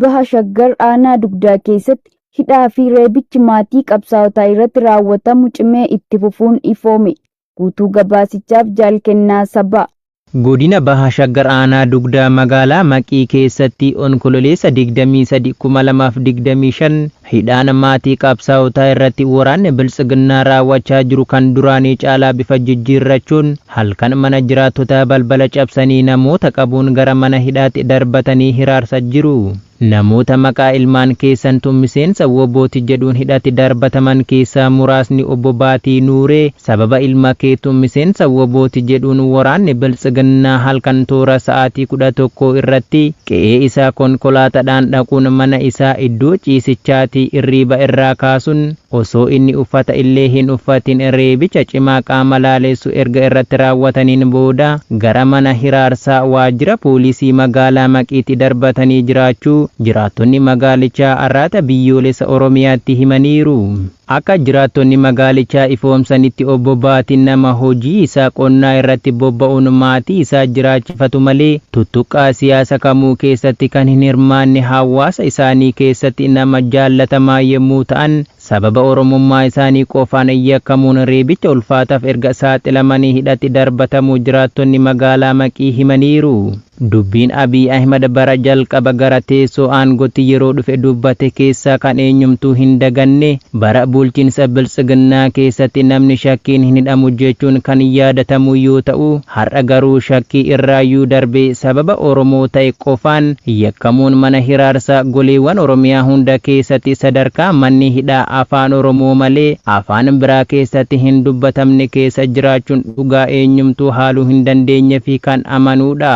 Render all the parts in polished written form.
Baha Shaggar aanaa Dugdaa keessatti hidhaa fi reebichi maatii qabsaa'otaa irratti raawwatamu cimee itti fufuun ifoome. Guutuu gabaasichaaf Jaal Kennaa Sabaa. Godina Baha Shaggar Aanaa Dugdaa magaalaa Maqii keessatti Onkololeessa 23, 2025 hidhaan maatii qabsaa'otaa irratti waraanni Biltsiginnaa raawwachaa jiru kan duraanii caalaa bifa jijjiirrachuun halkan mana jiraattotaa balbala cabsanii namoota qabuun gara mana hidhaatti darbatanii hiraarsa jiru. Namoota maqaa ilmaan keessantu miseensa WBOti jedhuun hidhatti darbataman keessaa muraasni Obbo Baatii Nuuree sababa ilma keetu miseensa WBOti jedhuun waraanni Biltsiginnaa halkan toora sa'aatii 11 irratti qe'ee isaa konkolaatadhaan dhaquun mana isaa iddoo ciisichaatii irriiba irraa kaasuun osoo inni uffata illee hin uffatin reebicha cimaa qaama laaleessu erga irratti raawwataniin booda gara mana hiraarsaa waajjira poolisii magaalaa Maqiitti darbatanii jiraachuu jiraattonni magaalichaa Arraata Biyyoolessa Oromiyaatti himaniiru. Akka jiraattonni magaalichaa ifoomsanitti Obbo Baatiin nama hojii isaa qonnaa irratti bobba'uun maatii isaa jiraachifatu malee tuttuqqaa siyaasa kamuu keessatti kan hin hirmaanne hawaasa isaanii keessatti nama jaallatamaa yommuu ta'an sababa Oromummaa isaanii qofaan yakkamuun reebicha ulfaataaf erga saaxilamanii hidhatti darbatamuu jiraattonni magaalaa Maqii himaniiru. Dubbiin Abiy Ahimad bara jalqaba gara teessoo aangootti yeroo dhufe dubbate keessaa kan eenyumtuu hin daganne bara bulchiinsa Biltsiginnaa keessatti namni shakkiin hin hidhamu jechuun kan yaadatamu yoo ta'u har'a garuu shakkii irraayyuu darbee sababa Oromoo ta'e qofaan yakkamuun mana hiraarsaa goleewwan Oromiyaa hunda keessatti sadarkaa manni hidhaa afaan Oromoo malee afaan biraa keessatti hin dubbatamne keessa jiraachuun dhugaa eenyumtuu haaluu hin dandeenye fi kan amanuudha.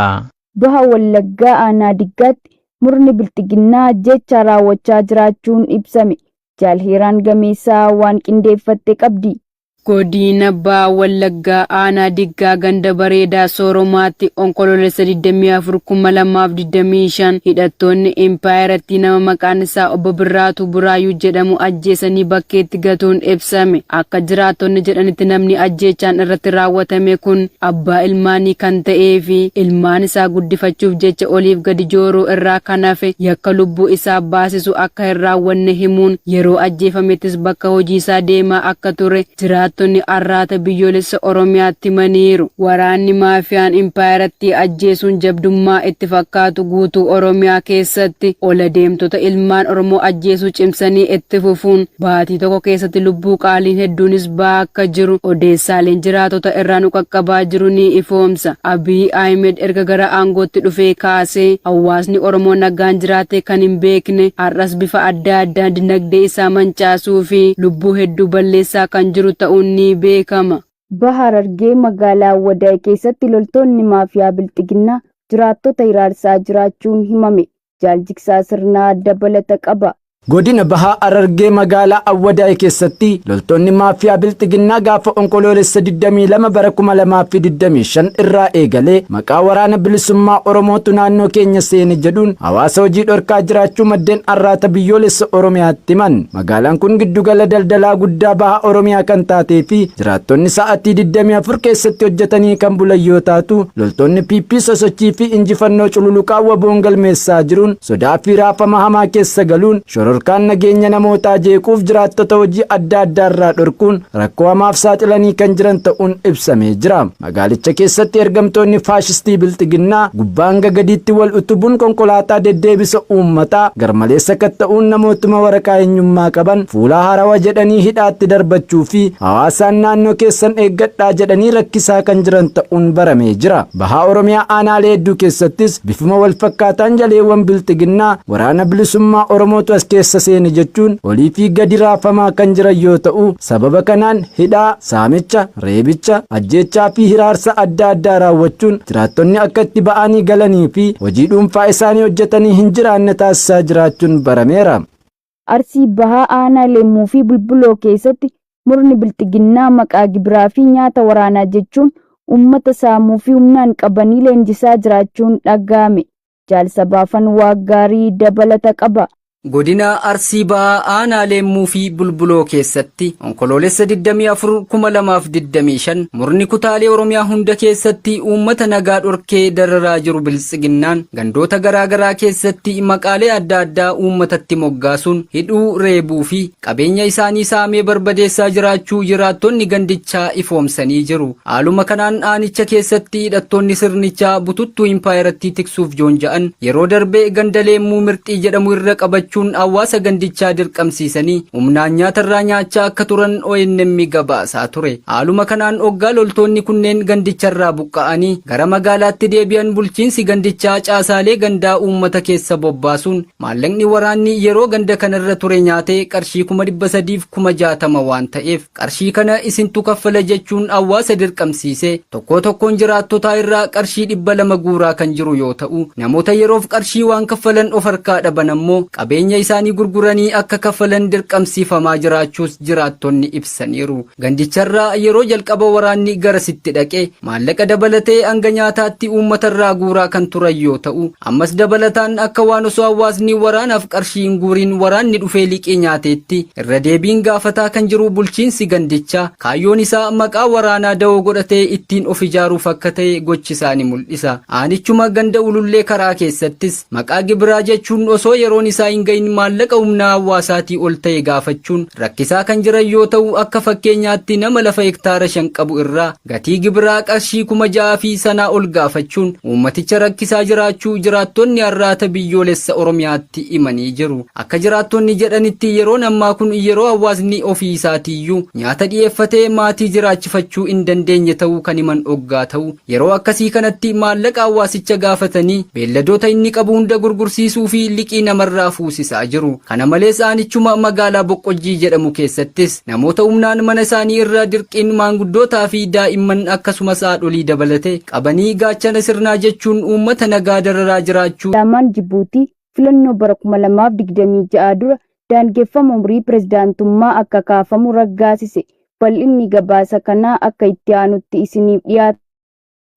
Baha Wallaggaa Aanaa Diggaatti murni Bilxiginnaa ajjeechaa raawwachaa jiraachuun ibsame. Jaal Heeraan Gameessaa waan qindeeffatte qabdi. Godina Baha Wallaggaa Aanaa Diggaa ganda Bareedaa Sooromaatti Onkoloolessa 24, 2025 hidhattoonni impaayerattii nama maqaan isaa Obbo Birraatuu Buraayyuu jedhamu ajjeesanii bakkeetti gatuun ibsame. Akka jiraattonni jedhanitti namni ajjeechaan irratti raawwatame kun abbaa ilmaanii kan ta'ee fi ilmaan isaa guddifachuuf jecha oliif gadi jooruu irraa kan hafe yakka lubbuu isaa baasisu akka hin raawwanne himuun yeroo ajjeefamettis bakka hojii isaa deemaa akka ture jiraattonni Arraata Biyyoolessa Oromiyaatti himaniiru. Waraanni maafiyaan impaayerattii ajjeesuun jabdummaa itti fakkaatu guutuu Oromiyaa keessatti ola deemtota ilmaan Oromoo ajjeesuu cimsanii itti fufuun baatii tokko keessatti lubbuu qaaliin hedduunis ba'aa akka jiru odeessaaleen jiraatota irraa nu qaqqabaa jiru ni ifoomsa. Abiy Ahimed erga gara aangootti dhufee kaasee hawaasni Oromoo nagaan jiraatee kan hin beekne har'as bifa adda addaan dinagdee isaa mancaasuu fi lubbuu hedduu balleessaa kan jiru ta'uun ni beekama. Baha Harargee magaalaa Awwadaay keessatti loltoonni maafiyaa Bilxiginnaa jiraattota hiraarsaa jiraachuun himame. Jaal Jigsaa Sirnaa dabalata qaba. Godina Baha Harargee magaalaa Awwadaay keessatti loltoonni maafiyaa Bilxiginnaa gaafa Onkoloolessa 22 bara 2025 irraa eegalee maqaa waraana bilisummaa Oromootu naannoo keenya seene jedhuun hawaasa hojii dhorkaa jiraachuu maddeen Arraata Biyyoolessa Oromiyaatti himan. Magaalaan kun giddugala daldalaa guddaa Baha Oromiyaa kan taatee fi jiraattonni sa'atii 24 keessatti hojjetanii kan bulan yoo taatu, loltoonni PP sosochii fi injifannoo cululuqaa WBOn galmeessaa jiruun sodaa fi raafama hamaa keessa galuun shororkaan nageenya namootaa jeequuf jiraattota hojii adda addaarraa dhorkuun rakkoo hamaaf saaxilanii kan jiran ta'uun ibsamee jira. Magaalicha keessatti ergamtoonni faashistii Bilxiginnaa gubbaa hanga gadiitti wal utubuun konkolaataa deddeebisa uummataa garmalee sakatta'uun namootuma waraqaa eenyummaa qaban fuula harawa jedhanii hidhaatti darbachuu fi hawaasaan naannoo keessan eeggadhaa jedhanii rakkisaa kan jiran ta'uun baramee jira. Bahaa Oromiyaa aanaalee hedduu keessattis bifuma wal fakkaataan jaleewwan Bilxiginnaa waraana bilisummaa Oromootu as keessa seene jechuun olii fi gadi raafamaa kan jiran yoo ta'u, sababa kanaan hidhaa, saamicha, reebicha, ajjeechaa fi hiraarsa adda addaa raawwachuun jiraattonni akka itti ba'anii galanii fi hojii dhuunfaa isaanii hojjetanii hin jiraanne taasisaa jiraachuun barameera. Arsii Bahaa Aanaa Leemmuu fi Bulbuloo keessatti murni Bilxiginnaa maqaa gibiraa fi nyaata waraanaa jechuun uummata saamuu fi humnaan qabanii leenjisaa jiraachuun dhaga'ame. Jaal Sabaafan Waaqgaarii dabalata qaba. Godina Arsii Bahaa Aanaa Leemmuu fi Bulbuloo keessatti Onkoloolessa 24, 2025 murni kutaalee Oromiyaa hunda keessatti uummata nagaa dhorkee dararaa jiru Biltsiginnaan gandoota garaa garaa keessatti maqaalee adda addaa uummatatti moggaasuun hidhuu, reebuu fi qabeenya isaanii saamee barbadeessaa jiraachuu jiraattonni gandichaa ifoomsanii jiru. Haaluma kanaan aanicha keessatti hidhattoonni sirnichaa bututtuu impaayerattii tiksuuf joonja'an yeroo darbe ganda Leemmuu Mirxii jedhamu irra qabachuun hawaasa gandichaa dirqamsiisanii humnaan nyaatarraa nyaachaa akka turan ONM gabaasaa ture. Haaluma kanaan oggaa loltoonni kunneen gandicharraa buqqa'anii gara magaalaatti deebi'an bulchiinsi gandichaa caasaalee gandaa uummata keessa bobbaasuun maallaqni waraanni yeroo ganda kanarra ture nyaate qarshii 360,000 waan ta'eef qarshii kana isintu kaffala jechuun hawaasa dirqamsiisee tokkoo tokkoon jiraattotaa irraa qarshii 200 guuraa kan jiru yoo ta'u, namoota yeroof qarshii waan kaffalan of harkaa dhaban ammoo qabeenya isaanii gurguranii akka kaffalan dirqamsiifamaa jiraachuus jiraattonni ibsaniiru. Gandicharraa yeroo jalqaba waraanni garasitti dhaqe maallaqa dabalatee hanga nyaataatti uummatarraa guuraa kan turan yoo ta'u, ammas dabalataan akka waan osoo hawaasni waraanaaf qarshii hin guuriin waraanni dhufee liqii nyaateetti irra deebiin gaafataa kan jiru bulchiinsi gandichaa kaayyoon isaa maqaa waraanaa dawoo godhatee ittiin of ijaaruuf akka ta'e gochi isaa ni mul'isa. Aanichuma ganda Ulullee Karaa keessattis maqaa gibiraa jechuun osoo yeroon isaa hin gahin maallaqa humnaa hawaasaatii ol ta'e gaafachuun rakkisaa kan jiran yoo ta'u, akka fakkeenyaatti nama lafa hektaara 5 qabu irraa gatii gibiraa qarshii 6,000 fi sanaa ol gaafachuun uummaticha rakkisaa jiraachuu jiraattonni Arraata Biyyoolessa Oromiyaatti himanii jiru. Akka jiraattonni jedhanitti yeroon ammaa kun yeroo hawaasni ofii isaatiiyyuu nyaata dhiyeeffatee maatii jiraachifachuu hin dandeenye ta'uu kan himan oggaa ta'u, yeroo akkasii kanatti maallaqa hawaasicha gaafatanii beelladoota inni qabu hunda gurgursiisuu fi liqii namarraa fuusisaa jiru. Kana malees aanichuma magaalaa Boqqojjii jedhamu keessattis namoota humnaan mana isaanii irraa dirqiin maanguddootaa fi daa'imman akkasumas haadholii dabalatee qabanii gaachana sirnaa jechuun uummata nagaa dararaa jiraachuu Paarlaamaan Jibuutii filannoo bara 2026 dura daangeffama umrii pirezidaantummaa akka kaafamu raggaasise. Bal'inni gabaasa kanaa akka itti aanutti isiniif dhiyaata.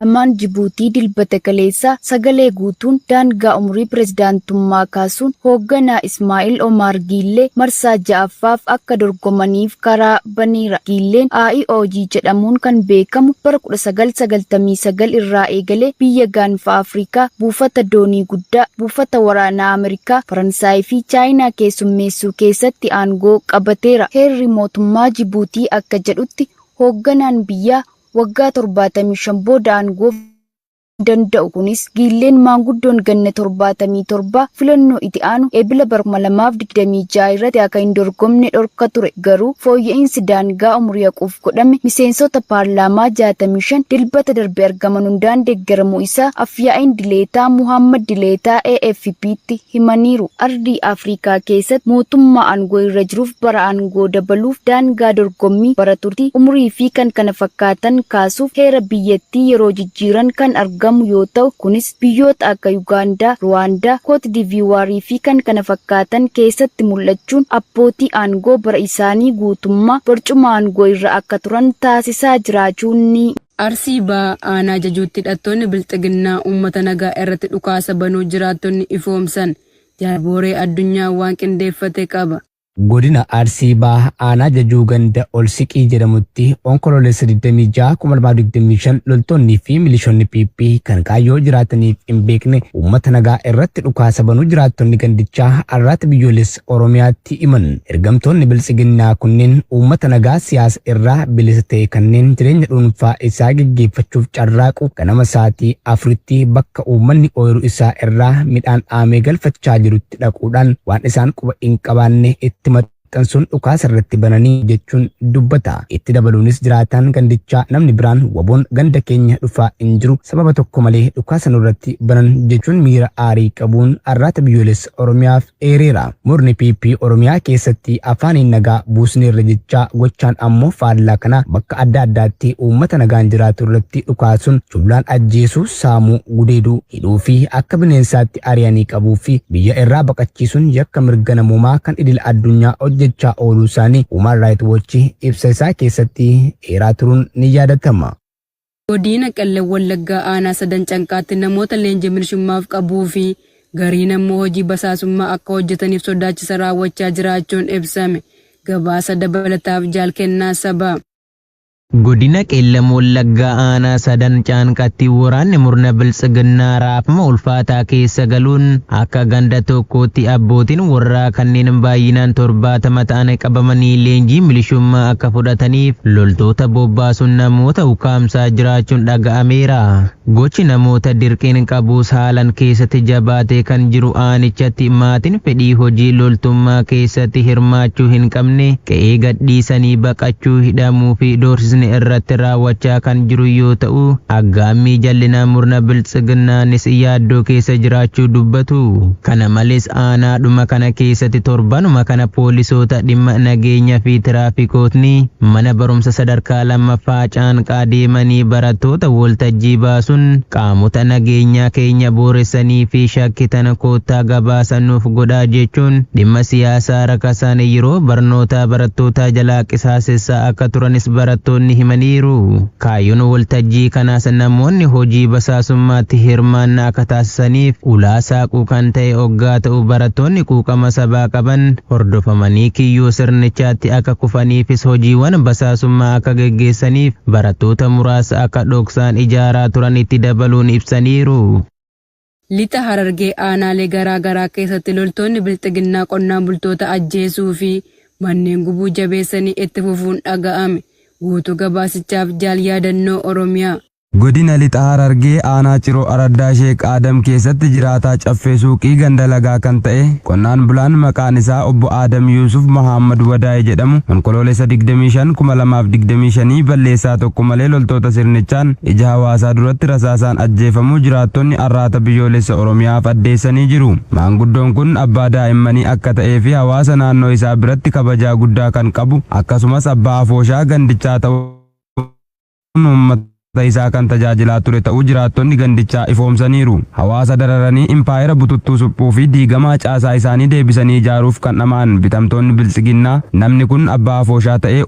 Paarlaamaan Jibuutii Dilbata kaleessaa sagalee guutuun daangaa umrii pirezidaantummaa kaasuun hoogganaa Ismaa'il Omaar Giillee marsaa ja'affaaf akka dorgomaniif karaa baneera. Giilleen AIOG jedhamuun kan beekamu bara 1999 irraa eegalee biyya Gaanfa Afrikaa buufata doonii guddaa, buufata waraanaa Ameerikaa, Faransaay fi Chaayinaa keessummeessuu keessatti aangoo qabateera. Heerri mootummaa Jibuutii akka jedhutti hoogganaan biyyaa waggaa 75 booda aangoo danda'u. Kunis Giilleen maanguddoon ganna 77 filannoo itti aanu Ebila bara 2026 irratti akka hin dorgomne dhorka ture. Garuu fooyya'insi daangaa umurii haquuf godhame miseensota paarlaamaa 65 Dilbata darbe argaman hundaan deeggaramuu isaa Afyaa'iin Dileetaa Muhammad Dileetaa AFP'tti himaniiru. Ardii Afrikaa keessatti mootummaa aangoo irra jiruuf bara aangoo dabaluuf daangaa dorgommii, bara turtii, umurii fi kkf kaasuuf heera biyyattii yeroo jijjiiran kan argamu yoo ta'u, kunis biyyoota akka Yugaandaa, Ruwaandaa, Kootdiviwaarii fi kkf keessatti mul'achuun abbootii aangoo bara isaanii guutummaa barcuma aangoo irra akka turan taasisaa jiraachuun ni Arsii Bahaa Aanaa Jajuutti hidhattoonni Bilxiginnaa uummata nagaa irratti dhukaasa banuu jiraattonni ifoomsan. Jaal Booree Addunyaa waan qindeeffate qaba. Godina Arsii Bahaa Aanaa Jajuu ganda Ol Siqii jedhamutti Onkoloolessa 26, 2025 loltoonnii fi milishoonni PP kan kaayyoo jiraataniif hin beekne uummata nagaa irratti dhukaasa banuu jiraattonni gandichaa Arraata Biyyoolessa Oromiyaatti himan. Ergamtoonni Biltsiginnaa kunneen uummata nagaa siyaasa irraa bilisa ta'e kanneen jireenya dhuunfaa isaa geggeeffachuuf carraaqu ganama sa'aatii 4tti bakka uummanni ooyiruu isaa irraa midhaan haamee galfachaa jirutti dhaquudhaan waan isaan quba hin qabaanne itti maxxansuun dhukaasa irratti bananii jechuun dubbata. Itti dabaluunis jiraataan gandichaa namni biraan WBOn ganda keenya dhufaa hin jiru sababa tokko malee dhukaasa nurratti banan jechuun miira aarii qabuun Arraata Biyyoolessa Oromiyaaf eereera. Murni PP Oromiyaa keessatti afaaniin nagaa buusneerra jechaa gochaan ammoo faallaa kanaa bakka adda addaatti uummata nagaan jiraatu irratti dhukaasuun jumlaan ajjeesuu, saamuu, gudeeduu, hidhuu fi akka bineensaatti ari'anii qabuu fi biyya irraa baqachiisuun yakka mirga namoomaa kan idil addunyaa hojjechaa ooluu isaanii Human Right Watch ibsa isaa keessatti eeraa turuun ni yaadatama. Godiina Qellem Wallaggaa Aanaa Sadan Canqaatti namoota leenjii milishummaaf qabuu fi gariin ammoo hojii basaasummaa akka hojjetaniif sodaachisa raawwachaa jiraachuun ibsame. Gabaasa dabalataaf Jaal Kennaa Sabaa. Godina Qeellam Wallaggaa Aanaa Sadan Caanqaatti waraanni murna Biltsiginnaa raafama ulfaataa keessa galuun akka ganda tokkootti abbootiin warraa kanneen baay'inaan 70 ta'an qabamanii leenjii milishummaa akka fudhataniif loltoota bobbaasuun namoota ukkaamsaa jiraachuun dhaga'ameera. Gochi namoota dirqiin qabuus haalan keessatti jabaatee kan jiru aanichatti maatiin fedhii hojii loltummaa keessatti hirmaachuu hin qabne qe'ee gadhiisanii baqachuu, hidhamuu fi doorsisni irratti raawwachaa kan jiru yoo ta'u, aggaammii jallinaa murna Biltsiginnaanis yaaddoo keessa jiraachuu dubbatu. Kana malees aanaadhuma kana keessatti torbanuma kana poolisoota dhimma nageenya fi tiraafikootni mana barumsa sadarkaa 2ffaa Caanqaa deemanii barattoota woltajjii baasuun qaamota nageenyaa keenya booressanii fi shakkitan koottaa gabaasa nuuf godhaa jechuun dhimma siyaasaa rakasaan yeroo barnootaa barattootaa jalaa qisaasessaa akka turanis barattoonni himaniiru. Kaayyoon woltajjii kanaas namoonni hojii basaasummaatti hirmaannaa akka taasisaniif ulaa saaquu kan ta'e oggaa ta'u barattoonni quuqama sabaa qaban hordofamanii kiyyoo sirnichaatti akka kufaniifis hojiiwwan basaasummaa akka geggeessaniif barattoota muraasa akka dhoksaan ijaaraa turan itti dabaluun ibsaniiru. Lixa Harargee aanaalee garaa garaa keessatti loltoonni Bilxiginnaa qonnaan bultoota ajjeesuu fi manneen gubuu jabeessanii itti fufuun dhaga'ame. Guutuu gabaasichaaf Jaal Yaadannoo Oromiyaa. Godina Lixa Harargee aanaa Ciroo araddaa Sheek Aadam keessatti jiraataa Caffee Suuqii ganda Lagaa kan ta'e qonnaan bulaan maqaan isaa Obbo Aadam Yuusuf Mahaammad Wadaay jedhamu Onkoloolessa 25, 2025 balleessaa tokko malee loltoota sirnichaan ija hawaasaa duratti rasaasaan ajjeefamuu jiraattonni Arraata Biyyoolessa Oromiyaaf addeessanii jiru. Maanguddoon kun abbaa daa'immanii akka ta'ee fi hawaasa naannoo isaa biratti kabajaa guddaa kan qabu akkasumas abbaa afooshaa gandichaa ta'uun uummata isaa kan tajaajilaa ture ta'uu jiraattonni gandichaa ifoomsaniiru. Hawaasa dararanii impaayera bututtuu suphuu fi diigamaa caasaa isaanii deebisanii ijaaruuf kan dhama'an bitamtoonni Biltsiginnaa namni kun abbaa afooshaa ta'ee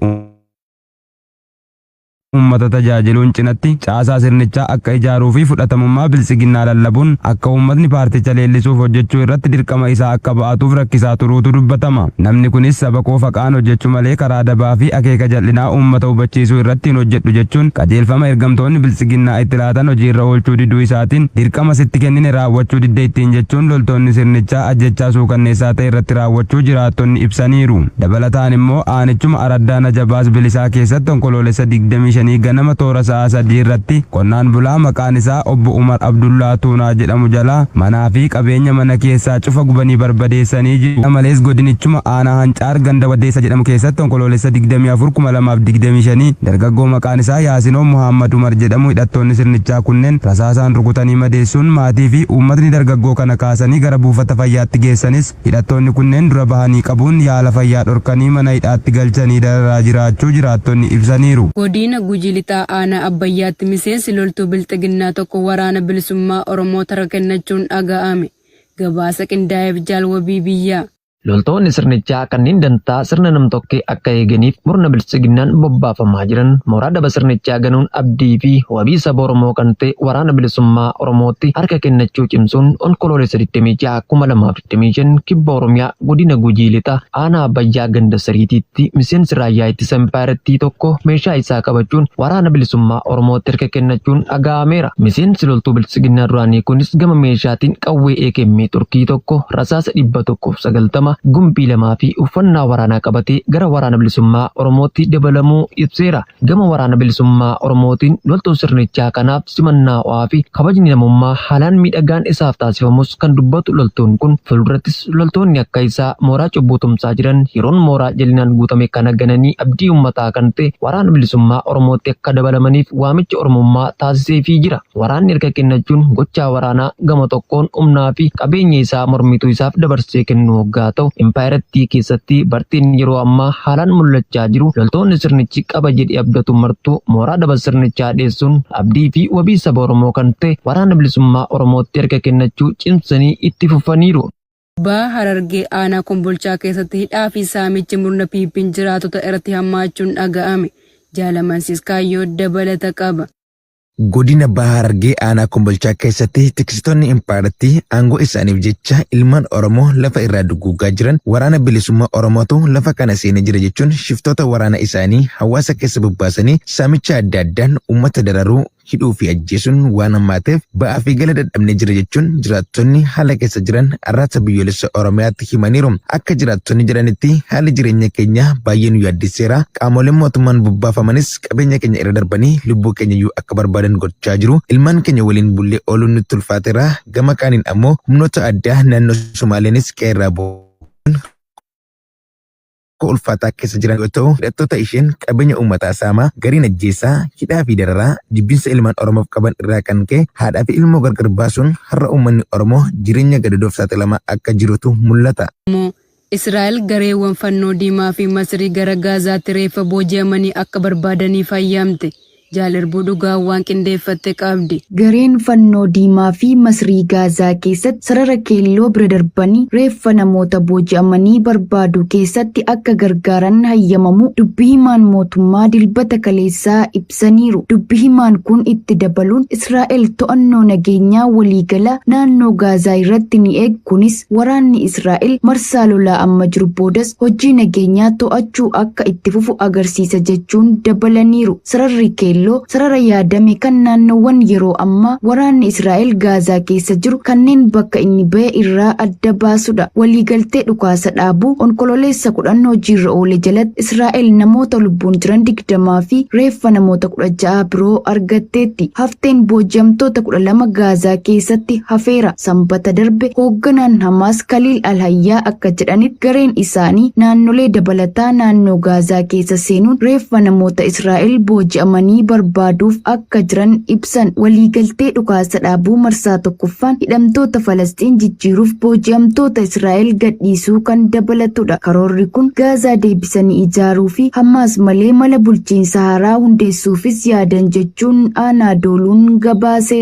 uummata tajaajiluun cinatti caasaa sirnichaa akka ijaaruu fi fudhatamummaa Biltsiginnaa lallabuun akka uummatni paarticha leellisuuf hojjechuu irratti dirqama isaa akka ba'atuuf rakkisaa turuutu dubbatama. Namni kunis saba koof haqaan hojjechuu malee karaa dabaa fi akeeka jal'inaa uummata hubachiisuu irratti hin hojjedhu jechuun qajeelfama ergamtoonni Biltsiginnaa itti laatan hojiirra oolchuu diduu isaatiin dirqama sitti kennine raawwachuu didde ittiin jechuun loltoonni sirnichaa ajjeechaa suukanneessaa ta'e irratti raawwachuu jiraattonni ibsaniiru. Dabalataan immoo aanichuma araddaa Najabaas Bilisaa keessatti Onkoloolessa 25 ganama toora sa'a 3:00 irratti qonnaan bulaa maqaan isaa Obbo Umar Abdullaa Tuunaa jedhamu jalaa manaa fi qabeenya mana keessaa cufa gubanii barbadeessanii jiru. Kana malees godinichuma aanaa Hancaar ganda Waddeessa jedhamu keessatti Onkoloolessa 24, 2025 dargaggoo maqaan isaa Yaasinoo Mohaammad Umar jedhamu hidhattoonni sirnichaa kunneen rasaasaan rukutanii madeessuun maatii fi uummatni dargaggoo kana kaasanii gara buufata fayyaatti geessanis Hidhattoonni kunneen dura bahanii qabuun yaala fayyaa dhorkanii mana hidhaatti galchanii dararaa jiraachuu jiraattonni ibsaniiru. Godiina Gujii Lixaa Aanaa Abbayyaatti miseensi loltuu Bilxiginnaa tokko Waraana Bilisummaa Oromootti harka kennachuun dhaga'ame. Gabaasa qindaa'eef Jaal Wabii Biyyaa. Loltoonni sirnichaa kanneen dantaa sirna nam-tokkee akka eeganiif murna Biltsiginnaan bobbaafamaa jiran mooraa daba sirnichaa ganuun abdii fi wabii saba Oromoo kan ta'e Waraana Bilisummaa Oromootti harka kennachuu cimsuun Onkoloolessa 26, 2025 Kibba Oromiyaa Godina Gujii Lixaa Aanaa Abbayyaa Ganda Sariitiitti miseensi raayyaa ittisa impaayerattii tokko meeshaa isaa qabachuun Waraana Bilisummaa Oromootti harka kennachuun dhaga'ameera. Miseensi loltuu Biltsiginnaa duraanii kunis gama meeshaatiin qawwee AKM Turkii tokko, rasaasa 190, gumbii 2 fi uffannaa waraanaa qabatee gara Waraana Bilisummaa Oromootti dabalamuu ibseera. Gama Waraana Bilisummaa Oromootiin loltuu sirnichaa kanaaf simannaa ho'aa fi kabajni namummaa haalaan miidhagaan isaaf taasifamus kan dubbatu loltuun kun, fuuldurattis loltoonni akka isaa mooraa cubbuu tumsaa jiran yeroon mooraa jallinaan guutame kana gananii abdii uummataa kan ta'e Waraana Bilisummaa Oromootti akka dabalamaniif waamicha Oromummaa taasiseefii jira. Waraanni harka kennachuun gochaa waraanaa gama tokkoon humnaa fi qabeenya isaa mormituu isaaf dabarsee kennuu hoggaa ta'u, impaayerattii keessatti barteen yeroo ammaa haalaan mul'achaa jiru loltoonni sirnichi qaba jedhee abdatu martuu mooraa daba sirnichaa dheessuun abdii fi wabii saba Oromoo kan ta'e Waraana Bilisummaa Oromootti harka kennachuu cimsanii itti fufaniiru. Baha Harargee aanaa Kombolchaa keessatti hidhaa fi saamichi murna PPn jiraatota irratti hammaachuun dhaga'ame. Jaal Amansiis Kaayyoo dabalata qaba. Godina Baha Harargee aanaa Kombolchaa keessatti tiksitoonni impaayarattii aangoo isaaniif jecha ilmaan Oromoo lafa irraa duguugaa jiran waraana bilisummaa Oromootu lafa kana seenee jira jechuun shiftoota waraana isaanii hawaasa keessa bobbaasanii saamicha adda addaan uummata dararuu, hidhuu fi ajjeesuun waan hammaateef ba'aa fi gala dadhabnee jira jechuun jiraattonni haala keessa jiran Arraata Biyyoolessa Oromiyaatti himaniiru. Akka jiraattonni jedhanitti haalli jireenya keenyaa baay'ee nu yaaddesseera. Qaamoleen mootummaan bobbaafamanis qabeenya keenya irra darbanii lubbuu keenya iyyuu akka barbaadan gochaa jiru. Ilmaan keenya waliin bullee ooluun nutti ulfaateera. Gama kaaniin ammoo humnoota addaa naannoo Sumaaleenis qe'ee irraa bu'uun rakkoo ulfaataa keessa jiran yoo ta'u, hidhattoota isheen qabeenya uummataa saamaa, gariin ajjeesaa, hidhaa fi dararaa, jibbinsa ilmaan Oromoof qaban irraa kan ka'e haadhaa fi ilmoo gargar baasuun har'a uummanni Oromoo jireenya gadadoof saaxilamaa akka jirutu mul'ata. Israa'el gareewwan Fannoo Diimaa fi Masrii gara Gaazaatti reeffa booji'amanii akka barbaadaniif hayyamte. Jaal Irbuu Dhugaa waan qindeeffatte qabdi. Gareen Fannoo Diimaa fi Masrii Gaazaa keessatti sarara keelloo bira darbanii reeffa namoota booji'amanii barbaaduu keessatti akka gargaaran hayyamamuu dubbi himaan mootummaa Dilbata kaleessaa ibsaniiru. Dubbi himaan kun itti dabaluun Israa'el to'annoo nageenyaa waliigalaa naannoo Gaazaa irratti ni eegdi, kunis waraanni Israa'el marsaa lolaa amma jiru boodas hojii nageenyaa to'achuu akka itti fufu agarsiisa jechuun dabalaniiru. Sararri keelloo sarara yaadame kan naannoowwan yeroo ammaa waraanni Israa'el Gaazaa keessa jiru kanneen bakka inni ba'e irraa adda baasudha. Waliigaltee dhukaasa dhaabuu Onkololeessa 10 hojiirra oole jalatti Israa'el namoota lubbuun jiran 20 fi reeffa namoota 16 biroo argatteetti. Hafteen booji'amtoota 12 Gaazaa keessatti hafeera. Sanbata darbe hoogganaan Hamaas Kaliil Al-Hayyaa akka jedhanitti gareen isaanii naannolee dabalataa naannoo Gaazaa keessa seenuun reeffa namoota Israa'el booji'amanii barbaaduuf akka jiran ibsan. Waliigaltee dhukaasa dhaabuu marsaa tokkoffaan hidhamtoota Falasxiin jijjiiruuf booji'amtoota Israa'el gadhiisuu kan dabalatudha. Karoorri kun Gaazaa deebisanii ijaaruu fi Hamaas malee mala bulchiinsa haaraa hundeessuufis yaadan jechuun Aanaadooluun gabaaseera.